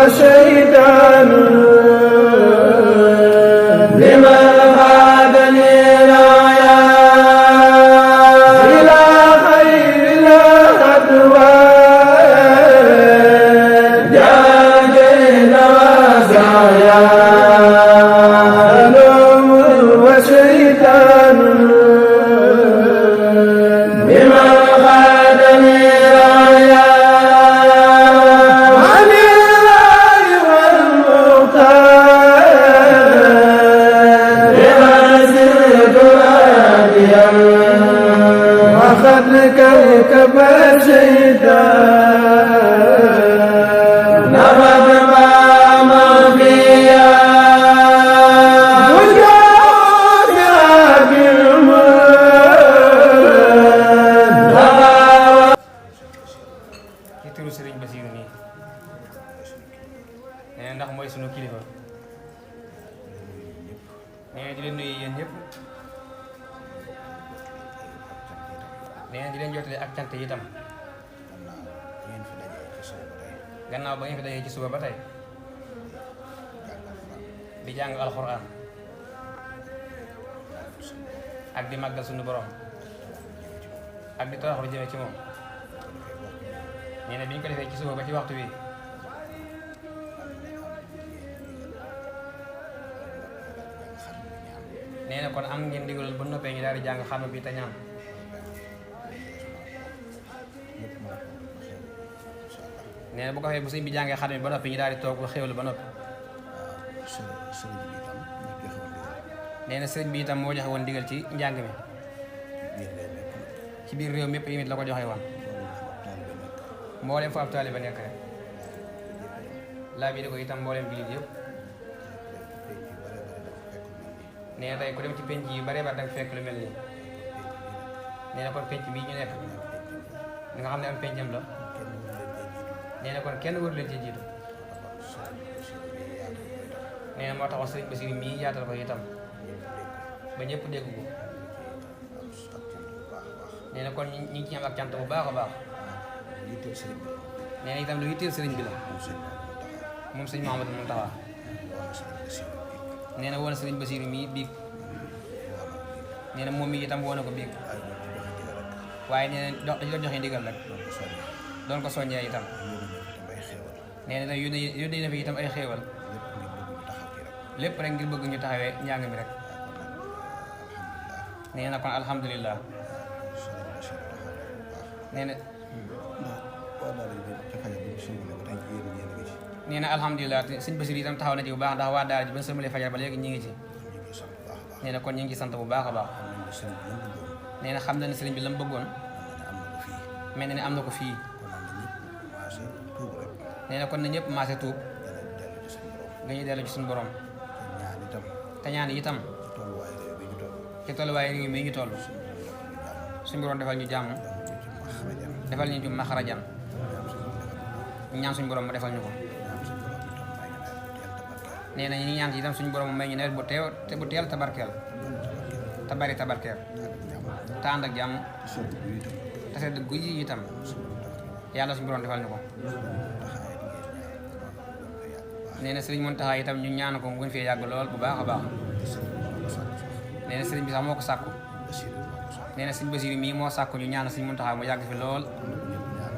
وشيطان لمن هادني رايا إلى خير الأدوار جاجين وسعيا علوم وشيطان لمن هادني رايا عن الله والمختار لمن زدت هاديا وقد كوكب الشيطان نبض ما فيها وجاء بالمن ci turu Serigne Bassirou nii nee ndax mooy sunu kilifa nee di leen nuyu yéen ñëpp nee di leen jotale ak cant itam gannaaw ba ngeen fi dajee ci suba ba tey di jàng alxuraan ak di màggal sunu borom ak di toroxlu jëme ci moom nee na bi ñu ko defee ci suba ba ci waxtu wi nee na kon am ngeen ndigalal ba noppee ñu daal di jàng xam bi te ñaan nee na bu ko fee bu sëñ bi jàngee xam ba noppi ñu daal di toog ba xéwlu ba noppi nee na sëriñ bi itam moo joxe woon ndigal ci njàng mi ci biir réew mépp yi la ko joxe woon mboolem fa ab taaliba nekk rek laa bi di ko itam mboolem jullit yëpp nee na tey ku dem ci penc yi bare bare danga fekk lu mel nii nee na kon penc bii ñu nekk nga xam ne am pencam la nee na kon kenn waru leen ci jiitu nee na moo taxoon sëriñ Bassirou mii yaatal ko itam ba ñëpp dégg ko nee na kon ñu ngi ci am ak cant bu baax a baax nee na itam lu yitteel sëriñ bi la moom sëriñ Mouhamadou Mountakha nee na woon sëriñ Bassirou mii biig nee na moom mi itam woon na ko biig waaye nee na dañu la joxe ndigal rek doon ko soññee itam nee na yónnee na fi itam ay xéewal lépp rek ngir bëgg ñu taxawee njàng mi rek nee na kon alhamdulilah nee na nee na alhamdulilah sëñ Bassirou itam taxaw na ci bu baax ndax waa daara ji ba sëlmalee fajar ba léegi ñu ngi ci nee na kon ñu ngi ci sant bu baax a baax nee na xam na ne sëriñ bi la mu bëggoon mel na ne am na ko fii nee na kon na ñëpp maase tuub nga ñu dellu ci suñu borom te ñaan itam ci tolluwaay réew mi ñu toll suñu borom defal ñu jàmm defal ñu maxarajan ñaan suñu borom mu defal ñu ko nee na ñu ñaan itam suñu borom may ñu nawet bu teew te bu teel tabarkeel te bari tabarkeel te ànd ak jàmm te sedd guy yi itam yàlla suñu borom defal ñu ko nee na sëriñ Mountakha itam ñu ñaan ko mu gën fee yàgg lool bu baax a baax nee na sëriñ bi sax moo ko sàkku nee na sëriñ Bassirou mii moo sàkku ñu ñaanal sëriñ Mountakha mu yàgg fi lool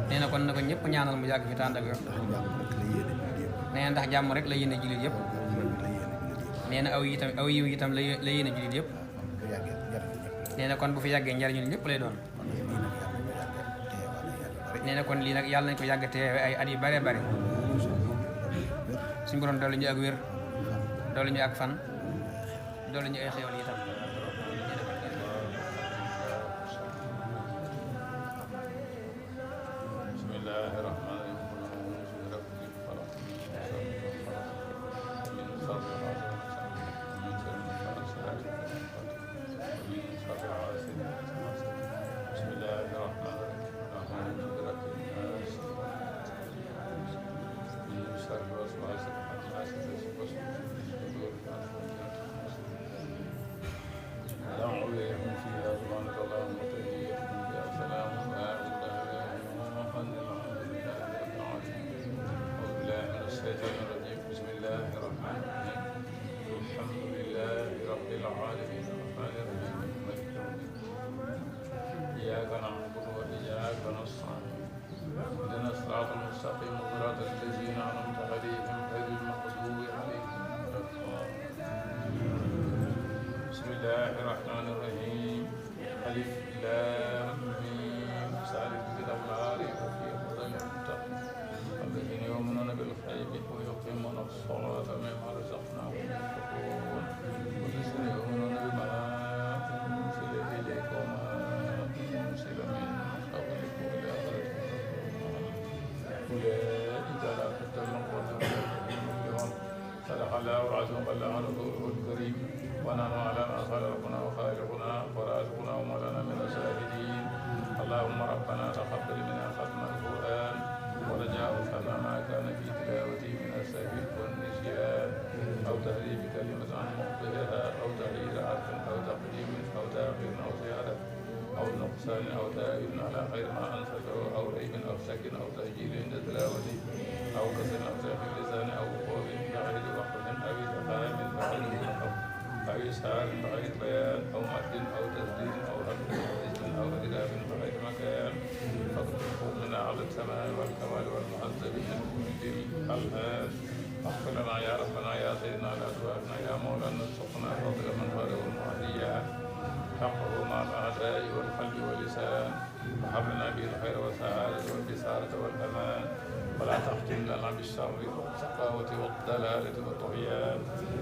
nee na kon na ko ñëpp ñaanal mu yàgg fi te ànd ak wér nee na ndax jàmm rek la yéene jullit yëpp nee na aw yiw itam la yéene jullit yëpp nee na kon bu fi yàggee njariñu ñëpp lay doon nee na kon lii nag yàlla nañ ko yàgg teewe ay at yu bare bare suñu borom doole ñu ak wér doole ñu ak fan doole ñu ay xéwal itam المستقيم صراط الذين أنعمت عليهم غير المغضوب عليهم ولا الضالين. بسم الله الرحمن الرحيم. ألف لام ميم ذلك الكتاب لا ريب فيه هدى للمتقين الذين يؤمنون بالغيب ويقيمون الصلاة ومما رزقناهم ينفقون والذين يؤمنون بما أنزل إليك وما أنزل من قبلك والآخرة أولئك على هدى من ربهم يفلحون. صدق الله العظيم وبلغ رسوله الكريم ونحن على ما قال ربنا وخالقنا ورازقنا ومولانا من الشاهدين. اللهم ربنا تقبل منا ختم القرآن ورجاء ما كان في تلاوته من السهو والنسيان أو تهريب كلمة عن موضعها أو تغيير حرف أو تقديم أو تأخير أو زيادة أو نقصان أو تأويل على غير ما أنزله أو ريب أو شك أو تأجيل عند تلاوته أو كسر أو تأخير لسان أو وقوف بغير وقف أو إدغام بغير وقف أو إسهار بغير بيان أو مد أو تسديد أو حذف أو إذن أو إدغام بغير مكان فاطلبوا منا على السماء والكمال والمعذب من كل الألهاب. اغفر لنا يا ربنا يا سيدنا لا تؤاخذنا يا مولانا ارزقنا فضل من خير المهديا حقه مع الأعداء والقلب واللسان وهب لنا به الخير والسعادة والبسارة والأمان ولا تختم لنا بالشر والشقاوة والضلالة والطغيان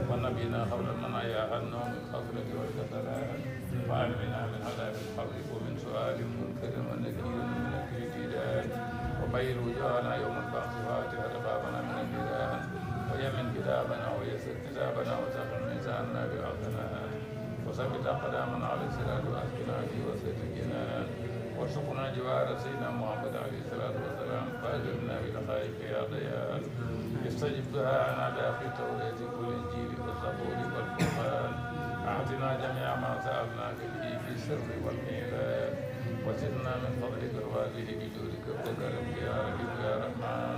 ونبينا قبل المنايا عنا من الغفلة والكسلان وعلمنا من عذاب القبر ومن سؤال منكر ونكير من الكيدان وبين وجوهنا يوم البعث فاتحة بابنا من النيران ويمن كتابنا ويسر كتابنا وسخر ميزاننا بالحسنات وثبت أقدامنا على الصراط وأسكنا في وسط الجنان وارزقنا جوار سيدنا محمد عليه الصلاة والسلام فأجرنا بلقائك يا ضيان. استجب دعاءنا داخل التوراة والإنجيل والزبور والقرآن. أعطنا جميع ما سألناك به في السر والإعلان وزدنا من فضلك الواسع بجودك وكرمك يا رحيم يا رحمن.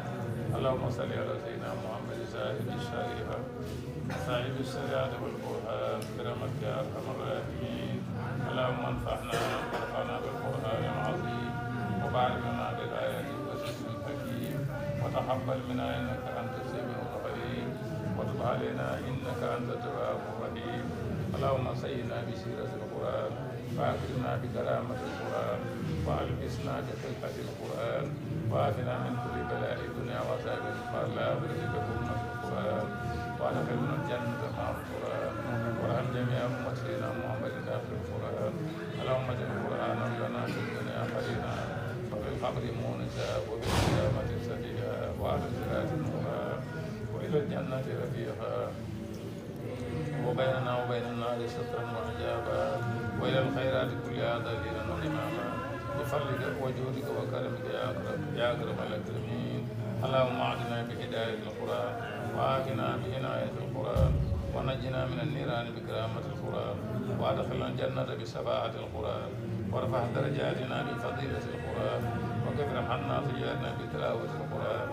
اللهم صل على سيدنا محمد صاحب الشريعة صاحب الشريعة والقرآن برحمتك يا أرحم الراحمين. اللهم انفعنا وارفعنا بالقرآن العظيم وبارك لنا بالآيات والذكر الحكيم وتقبل منا إنك أنت السميع العليم وتب علينا إنك أنت التواب الرحيم. اللهم سيدنا بسيرة القرآن وأكرمنا بكرامة القرآن وألبسنا بخلقة القرآن وآتنا من كل بلاء الدنيا وعذاب الآخرة بحرمة القرآن وأدخلنا الجنة مع القرآن وارحم جميع أمة سيدنا محمد داخل القرآن. اللهم اجعل القرآن لنا في الدنيا قرينا وفي القبر مونسا وفي القيامة سفيها وعلى الصراط نورا وإلى الجنة رفيقا وبيننا وبين النار سترا وحجابا وإلى الخيرات كلها دليلا وإماما بفضلك وجودك وكرمك يا أكرم الأكرمين. اللهم أعطنا بهداية القرآن وآتنا بعناية القرآن ونجنا من النيران بكرامة القرآن وأدخلنا الجنة بشفاعة القرآن وارفع درجاتنا بفضيلة القرآن وكفر عنا سيئاتنا بتلاوة القرآن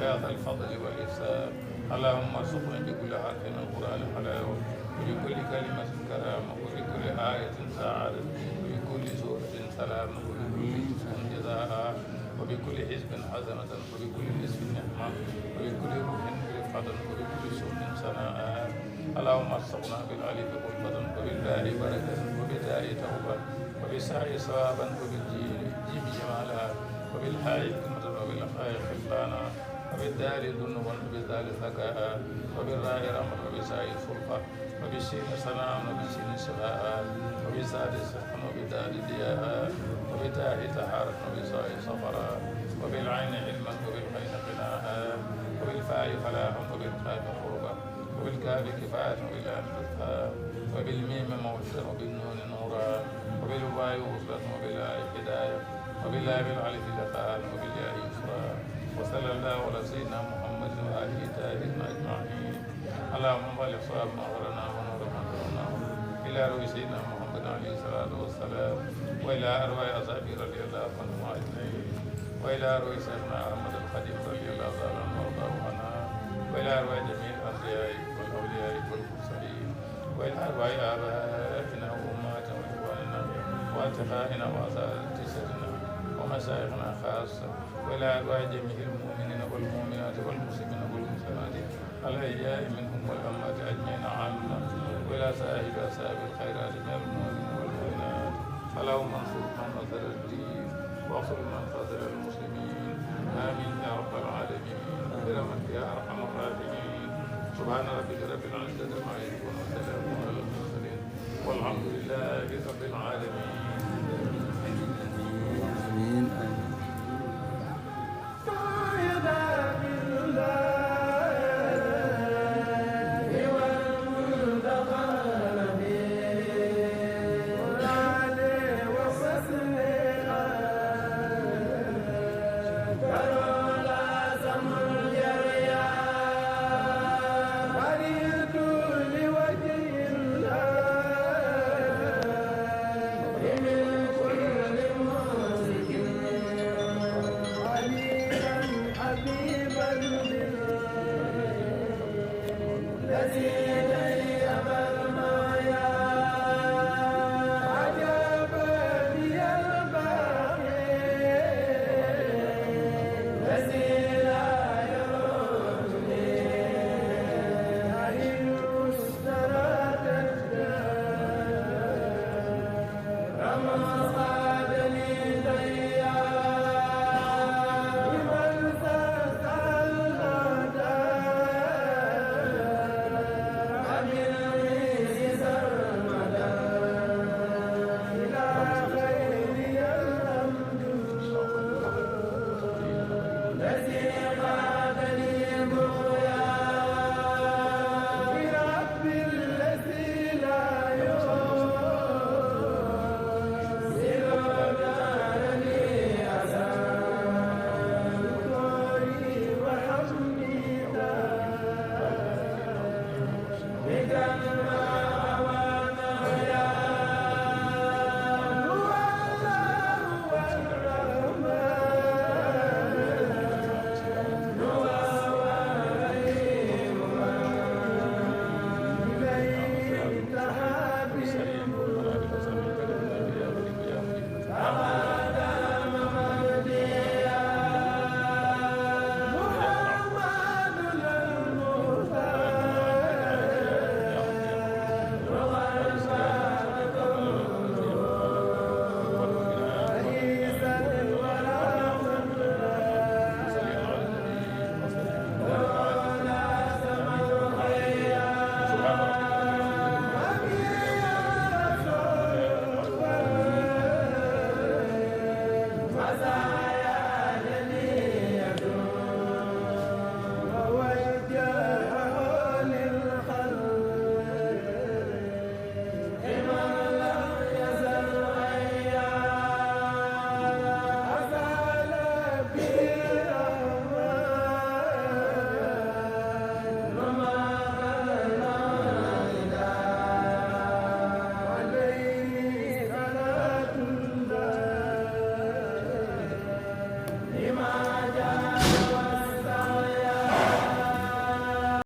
يا ذا الفضل والإحسان. اللهم ارزقنا بكل حرف من القرآن حلاوة وبكل كلمة كرامة وبكل آية سعادة وبكل سورة سلامة وبكل جزء جزاء وبكل حزب حسنة وبكل نصف نعمة وبكل روح رفعة وبكل سوء سناء. اللهم ارزقنا بالألف قربة وبالباء بركة وبالتاء توبة وبالساء ثوابا وبالجيم جمالا وبالحاء حكمة وبالخاء خفانا وبالدال ذنوبا وبالدال ذكاء وبالراء رحمة وبالساء سلطة وبالسين سلام وبالسين شفاء وبالزاد صحا وبالدال ضياء وبالتاء طهارة وبالساء صبرا وبالعين علما وبالعين قناء وبالفاء فلاحا وبالقاف قربا وبالكاف كفاية وباللام فتحا وبالميم موعظة وبالنون نورا وبالواو وصلة وبالآي هداية وباللام الألف لقاء وبالياء يسرا. وصلى الله على سيدنا محمد وآله الطاهرين أجمعين. اللهم بلغ صواب ما ورنا ونور ما ذكرناه إلى روح سيدنا محمد عليه الصلاة والسلام وإلى أرواح أصحابه رضي الله عنهم أجمعين وإلى روح سيدنا أحمد الخليل رضي الله تعالى عنه وارضاه عنه وإلى أرواح جميع الأنبياء والأولياء والمرسلين وإلى أرواح آبائنا وأمهاتنا وإخواننا وأصدقائنا وأساتذتنا ومشايخنا خاصة وإلى أرواح جميع المؤمنين والمؤمنات والمسلمين والمسلمات الأحياء منهم والأموات أجمعين عامة وإلى سائر أسباب الخيرات من المؤمنين والمؤمنات اللهم انصر من نصر الدين واغفر من خذل المسلمين آمين يا رب العالمين برحمتك يا أرحم الراحمين سبحان ربك رب العزة عما يصفون وسلام على المرسلين والحمد لله رب العالمين. آمين آمين. الذي